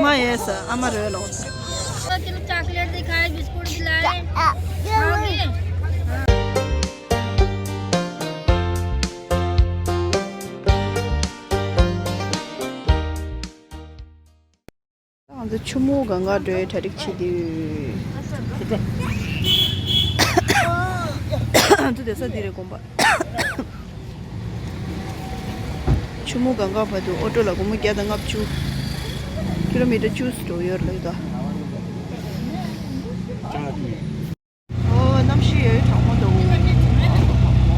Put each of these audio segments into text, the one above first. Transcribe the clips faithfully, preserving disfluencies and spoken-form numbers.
མ་ཡས་ཨ་མ་རོལ་ལོ། चलो, चॉकलेट दिखाए, बिस्कुट खिलाए। खाओगे? ང་ཚོ་ཆུ་མོ་གང་ག་འགྲོའི་གྲ་སྒྲིག་བྱེད་དུས། ང་ཚོ་བསྡད་ས་འདི་རེད་དགོན་པ། ཆུ་མོ་གང་ག་བར་དུ་ཨོ་ཊོ་ལ་སྒོར་མོ་བརྒྱ་དང་ལྔ་བཅུ། ཀི་ལོ་མི་ཊར་བཅུ་ཙམ་འགྲོ་ཡོད་རེད་ད། ཨོ། གནམ་གཤིས་ཡོད་གྲང་མོ་འདུག་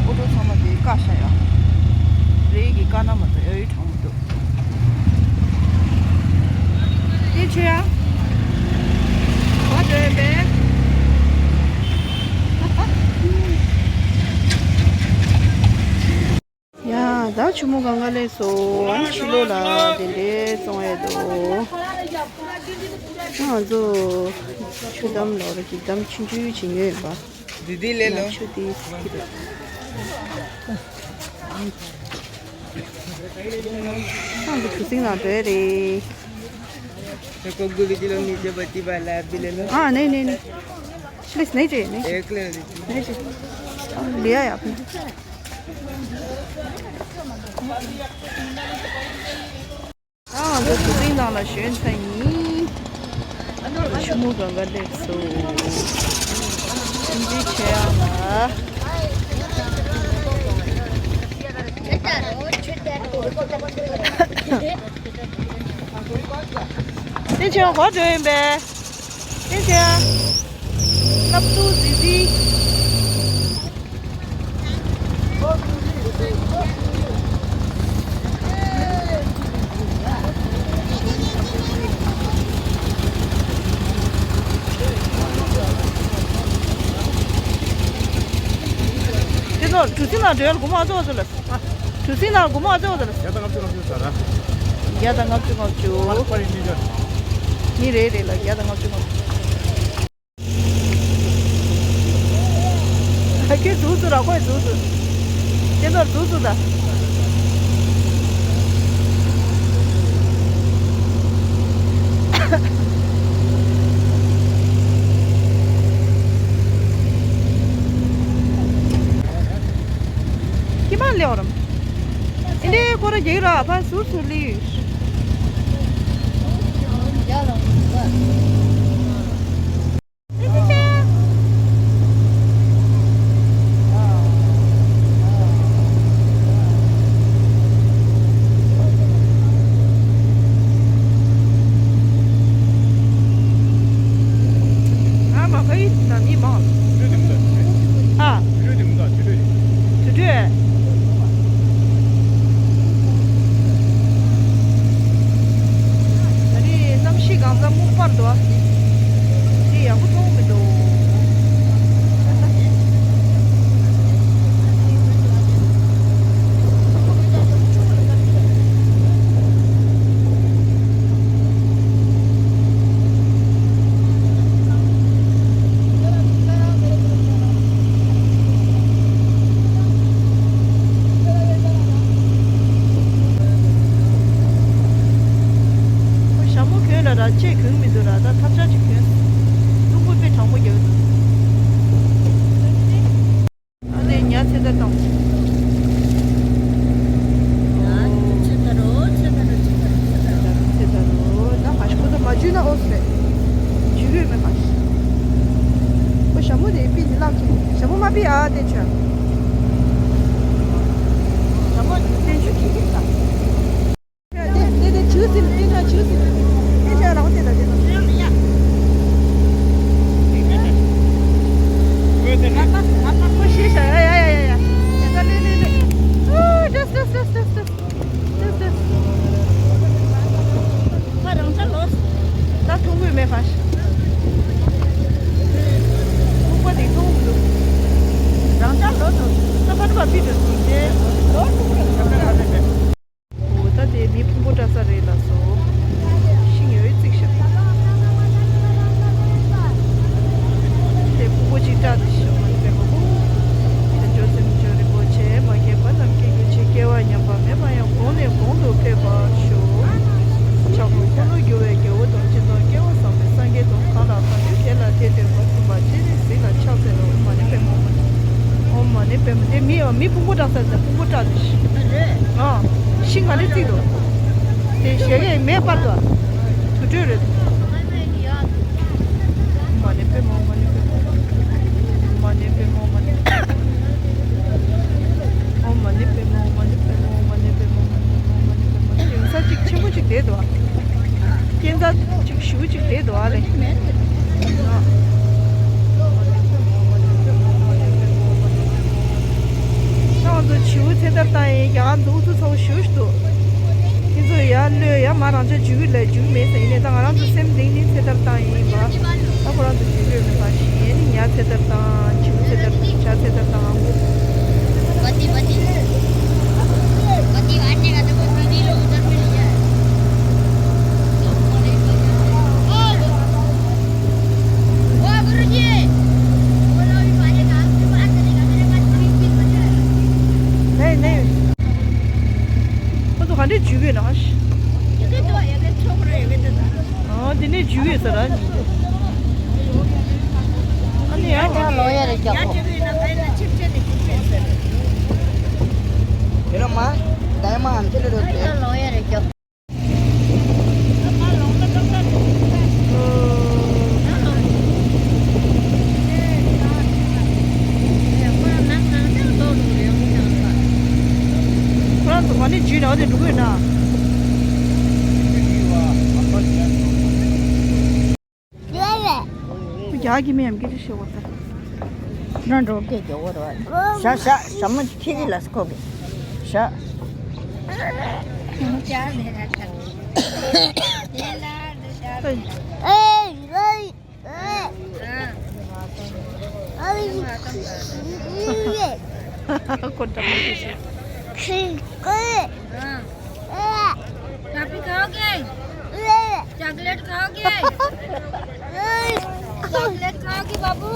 ཨོ་ཊོ་ཚང་མ་དེ་བཀག་ཤག་ཡ། རེད་ཀྱི་བཀག་ན་མ་གཏོགས་ཡོད་གྲང་མོ་འདུག་དེ་ཆོ་ཡ། ག་འགྲོ་ཡོད་པས། ཡ། ད་ཆུ་མོ་གང་ག་སླེབས་སོང་། ཨ་ནི་ཕྱི་ལོགས་ལ་དེ་འདྲའི་བཙོང་ཡས་འདུག་ང་ཚོ་ཆུ་དམ་ལོར་གྱི་དམ་ཆུང་ཆུང་བྱེད་ཉོས་ཡོད་པ། दीदी ले लो। ཆུ་དེ་ཟ་གི་རེད། ང་ཚོ་གྲུ་གཟིངས་ནང་འགྲོ་ཡས་རེད། देखो, गुरु जी लोग नीचे बत्ती वाला है, आप भी ले लो। हाँ, नहीं, नहीं, नहीं। प्लीज, नहीं चाहिए, नहीं चाहिए। एक ले लीजिए। नहीं चाहिए। अब लिया है आपने। ཨ། ང་ཚོ་གྲུ་གཟིངས་ནང་ལ་ཞོན་ཚར་ཡིན། ཆུ་མོ་གང་ག་སླེབས་སོང་། ཆུ་འཛིན་ཆེ་ཡང་ལ། དེ་ཆེ་ཡང་ག་པར་འགྲོ་ཡིན་པས། དེ་ཆེ་ཡང་། སྣབས་ཚུགས་ཟི་ཟི། དེ་ཚོ་གྲུ་གཟིངས་ནང་འགྲོ་ཡ་ལ་སྒོར་མོ་ཨ་ཚོ་ཨ་ཚོ་ལ། གྲུ་གཟིངས་ནང་སྒོར་མོ་ཨ་ཚོ་ཨ་ཚོ་ལ། བརྒྱ་དང་ལྔ་བཅུ་ལྔ་བཅུ་ཟེར་ར། བརྒྱ་དང་ལྔ་བཅུ་ལྔ་བཅུ། མི་རེ་རེ་ལ་བརྒྱ་དང་ལྔ་བཅུ་ལྔ་བཅུ། ཁྱོད་འཛུལ་སོང་ར། ཁོས་འཛུལ་སོང་། ཁྱེད་ཚོར་འཛུལ་སོང་ད། ཁྱི་མ་ལེའོ་རམ། ཨེ་འདྲའི་སྐོར་ར་རྒྱག་ར་ཕ་ཟུར་ཟུར་ལི། ཨ་མ་ཁ་ཡིན་ན་མི་མང་། ཨ། དུར་ཁྲོད་དེ་མི་འདུག་དུར་ཁྲོད་དེ། དུར་ཁྲོད། ད་རེས་གནམ་གཤིས་གང་ས་སྨུག་པར་འདུག་ཨ། དེ་ཡག་པོ་མཐོང་མི་འདུག་ཞྭ་མོ་གྱོན་ལ་ར་ཅེས་གྱོན་མི་འདུག་ར། ད་ཐབས་ཆག་ཅིག་གྱོན། རླུང་བུ་དཔེ་གྲང་མོ་རྒྱག་འདུག་ཨ་ནི་ཉ་ཚེ་ད་དང་། ཚེ་ད་རོ། ཚེ་ད་རོ། ཚེ་ད་རོ། ཚེ་ད་རོ། ད་ཕ་ཤི་ཁོ་ཚོ་མ་འཇུས་ན་ཨོ་སི་རེད། འཇུས་ཡོད་མེད་ཕ་ཤི། ཁོ་ཞྭ་མོ་དེ་པི་ནི་ལག་ཅིག་ཞྭ་མོ་མ་པི་ཨ་དེ་ཆོ། ཞྭ་མོ་དེ་བཙན་ཆུ་ཁྱི་ཁྱི་ད། དེ་དེ་དེ་ཆུ་སྲིན་དེ་ན་ཆུ་སྲིན་དེ་ཆ་ལ་འོ་དེ་ད་དེ་ད། ཁོ་ཤེས་ཤག་ཡ་ཡ་ཡ་ཡ་ཡ། དེ་ད་ལེ་ལེ་ལེ། ཨུ། ཏེས་ཏེས་ཏེས་ཏེས་ཏེས། ཏེས་ཏེས། ཁ་རང་ཅག་ལོ། ད་ཐུང་གུས་མེད་ཕ་ཤི། ཐུག་པ་དེ་ཐུང་གུ་འདུག་རང་ཅག་ མི་ཕུང་པོ་བཀྲག་ས་ཟེར། ཕུང་པོ་བཀྲག་ནས་ཤི། ཨ་རེད། ཨ། ཤིང་ག་རེ་བརྩིགས་འདུག་དེ་ཞལ་གས་མེ་སྤར་འདུག་དུར་ཁྲོད་རེད། མ་ཎི་པདྨེ་ཧཱུྃ། མ་ཎི་པདྨེ་ཧཱུྃ། མ་ཎི་པདྨེ་ཧཱུྃ། མ་ཎི་པདྨེ་ཧཱུྃ། མ་ཎི་པདྨེ་ཧཱུྃ། མ་ཎི་པདྨེ་ཧཱུྃ། མ་ཎི་པདྨེ་ཧཱུྃ། མ་ཎི་པདྨེ་ཧཱུྃ། མ་ཎི་པདྨེ་ཧཱུྃ། ཡིན་ས་ཅིག་ཆེན་པོ་ཅིག་བསྡད་འདུག་ཨ། རྐྱེན་རྩ་ཅིག་ཞུ་ཅིག་བསྡད་འདུག་ཨ་ལེ། ང་ཚོ་བྱིའུ་ཚེ་ཐར་བཏང་ཡིན། རྒྱ་གར་ཚོ་ཨུ་ཚུགས་ཚ་པོ་ཞེ་པོ་ཞིག་འདུག་ཁྱེད་ཚོ་ཡར་གློད་ཡ། མ་རང་ཅག་འཇུ་གི་ལས་འཇུ་གི་མེད་ཟེར་ཡིན་ནས། ད་ང་རང་ཚོ་སེམས་གཏིང་ནས་ཚེ་ཐར་བཏང་ཡིན་པ། ད་ཁོ་རང་ཚོ་འཇུ་གི་མེད་པ་ཞིག་ཡིན་ནས། ཉ་ཚེ་ཐར་བཏང་། བྱིའུ་ཚེ་ཐར་བཏང་། བྱ་ཚེ་ཐར་བཏང་། ཨང་གོ། ཁོ་ཚོ་ག་འདྲས་འཇུས་ཡོད་ན། ཨོ་དེ་ནས་འཇུས་ཡོད་ས་ར། ཨ་ནི་ཡང་ཡང་ལོ་ཡ་རེ་རྒྱག་གོ། དེ་ལ་མ་ད་མ་ཨམ་ཆི་ལ་རོ་དེ། ཁོ་རང་ཚོ་ག་ནས་འཇུས་ན་འོ་དེ་འགྲོ་གི་ཡོད་ན། རྒྱ་གི་མི་ཡང་སྐད་ཆ་བཤད་འོ་ད། ཁྱེད་རང་འགྲོ་སྐད་རྒྱག་འོ་ར། ཤ་ཤ་ཤ་མོ་ཁྱེད་ཀྱི་ལ་སྐོ་གི་ཤ། ཁོ་འདྲ་མོ་ཞིག་ཤ། हाँ। टॉफी खाओगे? चॉकलेट खाओगे? चॉकलेट खाओगे बाबू?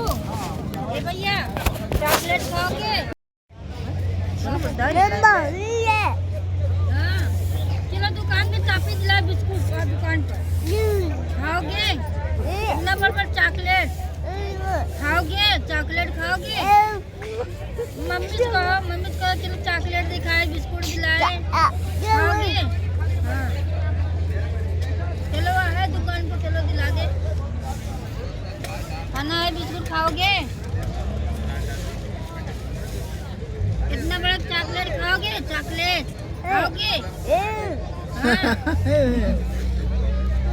ए भैया, चॉकलेट खाओगे? हाँ। चलो दुकान में टॉफी दिला, बिस्कुट और दुकान पर। खाओगे? इतना बड़ा बड़ा चॉकलेट। खाओगे? चॉकलेट खाओगे? मम्मी को, मम्मी को चलो चॉकलेट दिखाए, बिस्कुट दिलाए। खाओगे? हाँ। चलो, आ है दुकान पे, चलो दिला दे। खाना है, बिस्कुट खाओगे? इतना बड़ा चॉकलेट खाओगे? चॉकलेट। खाओगे? हाँ।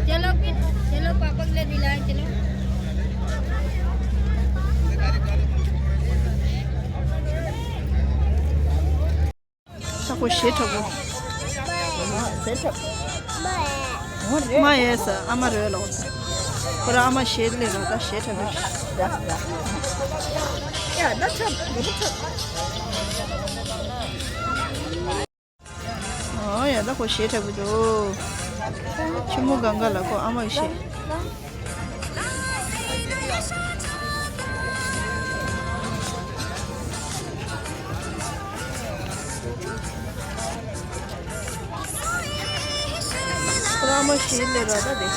चलो फिर, चलो पापा के लिए दिलाए, चलो। ད་ཁོ་ཞེ་དྲག་པོ། མ་ཡས་ས་ཨ་མ་རོལ་ལོག་ས། ཁོ་ར་ཨ་མ་ཞེ་ལེ་ར་ད་ཞེ་དྲག་པོ། ཡ་ད་ཆབ་རུ་ཆབ། ཨོ་ཡ་ད་ཁོ་ཞེ་དྲག་པོ་འདུག་ཆུ་མོ་གང་ག་ལ་ཁོ་ཨ་མ་ཞེ། ཁོ་ར་ཨ་མ་ཞེ་ལེ་ར་ད་དེ།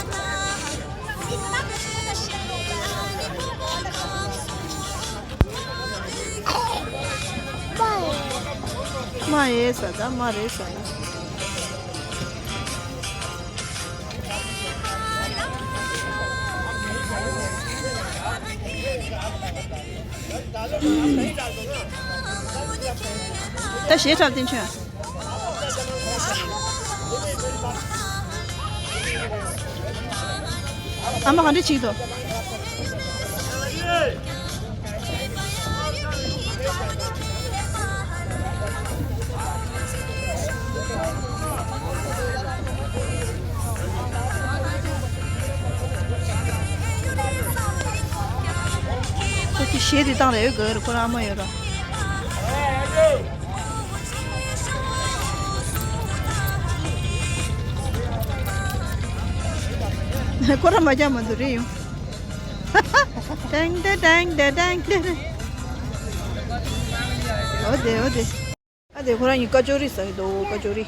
མ་ཡས་ས་ད་མ་རེད་ས་ད། ད་ཞེ་དྲག་བསྟན་ཆོས། ཨ་མ་ག་འདྲ་བྱེད་ཀྱི་འདུག་ཁྱོད་ཀྱི་གཞས་དེ་བཏང་རེ་ཡོད་དགོས་རེད། ཁོ་རང་ཨ་མ་ཡོད་ར། ཁོ་རང་མ་རྒྱག་མ་འདུག་རེད་ཡོང་། ཏེང་ཏེ་ཏེང་ཏེ་ཏེང་ཏེ། འོ་དེ་འོ་དེ། ཨ་དེ་ཁོ་རང་གཉིས་ཀ་ཅོ་རི་ཟ་གི་འདུག་ཀ་ཅོ་རི།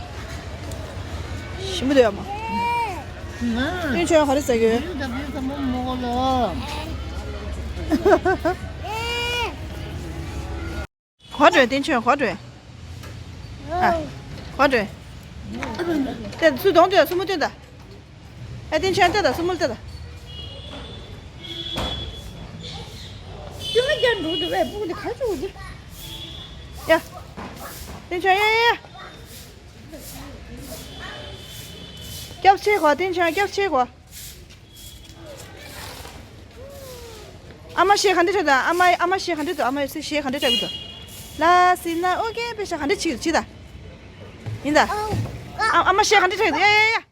ཞིམ་པོ་འདུག་ཡ་མ། ཨེ་ཁྱོད་ག་རེ་ཟ་གི་ཡོད། ག་འགྲོ། བསྟན་ཆོས་ག་འགྲོ། ཨ། ག་འགྲོ། ཏེ་སུ་གདོང་སྟོན། སུ་མོ་སྟོན་ད། ཨ། བསྟན་ཆོས་ལྟོས་དང་། སུ་མོ་ལྟོས་དང་། ཡ། བསྟན་ཆོས་ཡ་ཡ་ཡ། སྐྱབས་ཆེ་གོ། བསྟན་ཆོས་སྐྱབས་ཆེ་གོ། ཨ་མ་གཞས་ག་འདྲ་འཁྲབ་དང་། ཨ་མ། ཨ་མ་གཞས་ག་འདྲ་འདུག་ཨ་མ་གཞས་ག་འདྲ་འཁྲབ་ཀྱི་འདུག་ལ་སི་ན་ཨོ་ཀེ་པེ་ཤ་ག་འདྲ་བྱེད་ཀྱི་འདུག་བྱེད་དང་། ཡིན་ད། ཨ། ཨ་མ་གཞས་ག་འདྲ་འཁྲབ་ཀྱི་འདུག་ཡ་ཡ་ཡ།